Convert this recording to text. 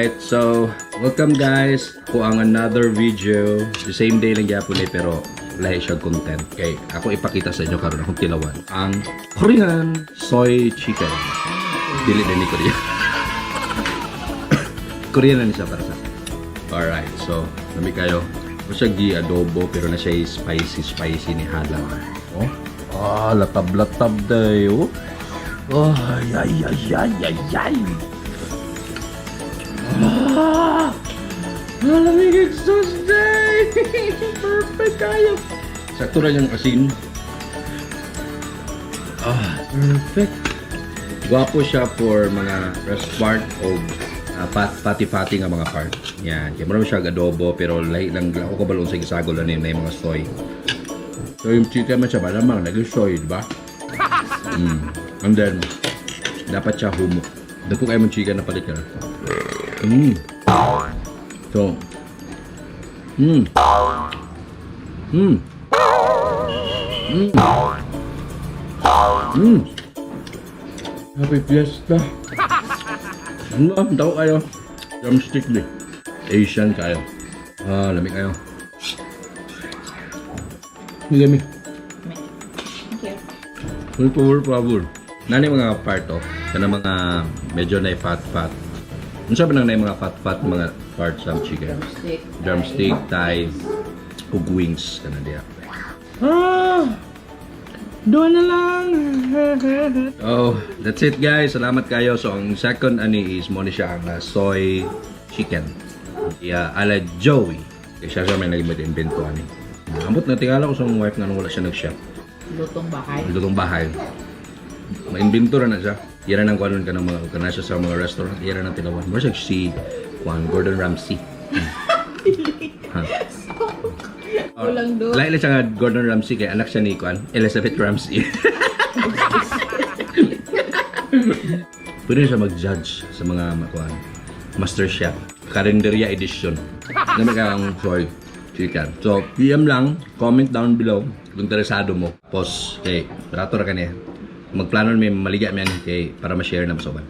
Alright, so welcome guys ko ang another video. The same day lang gyapon eh, pero lahi siya content. Kay ako ipakita sa inyo karon akong tilawan ang Korean soy chicken. Dili na ni Korean. Korean na ni siya para sa. Alright, so lami kayo. Mo siya gi adobo pero na siya spicy spicy ni halang. Oh. Ah, latab-latab dayo. Oh, ay ay ay ay ay ay. Ah! Malamig exhaust day! Perfect kayo! Sakto ra yung asin. Ah, perfect. Gwapo siya for mga breast part o fatty-fatty nga mga part. Yan. Kaya marami siya adobo pero lahi lang ako kabalo sa gisagol na yung mga soy. So yung chicken man siya malamang naging soy, di ba? And then, dapat siya humok. Dako kayo mong chicken na palit ka. So, Happy Fiesta. Ano, dako kayo. Drumstick di. Asian kayo. Ah, lami kayo. Lami. Thank you. Full power power. Nani mga part oh. Kana mga medyo na fat fat. Unsa ba nang na mga fat fat mga parts sa chicken? Drumstick. Drumstick, thigh, ug wings kana diya. Ah! Doon na lang. Oh, that's it guys. Salamat kayo. So ang second ani is mo ni siya ang soy chicken. Yeah, ala Joey. Kaya siya siya may nag-invento ani. Ambot na tingala ko sa akong wife nga nung wala siya nag-chef. Lutong bahay. Lutong bahay. Ma-invento ra na siya. Ira nang kuwanon ka ng mga kana siya sa mga restaurant. Ira nang tilawan. Mo siya si Juan Gordon Ramsay. Ha. Kulang do. Lahi lang siya nga Gordon Ramsay kay anak siya ni Kuan, Elizabeth Ramsay. Pwede siya mag-judge sa mga kuan, Master Chef. Karinderya edition. Nami kang soy chicken. So, PM lang, comment down below kung interesado mo. Pos, kay, rato ra kani. Magplano may maligya mi ani kay para ma-share na masoban.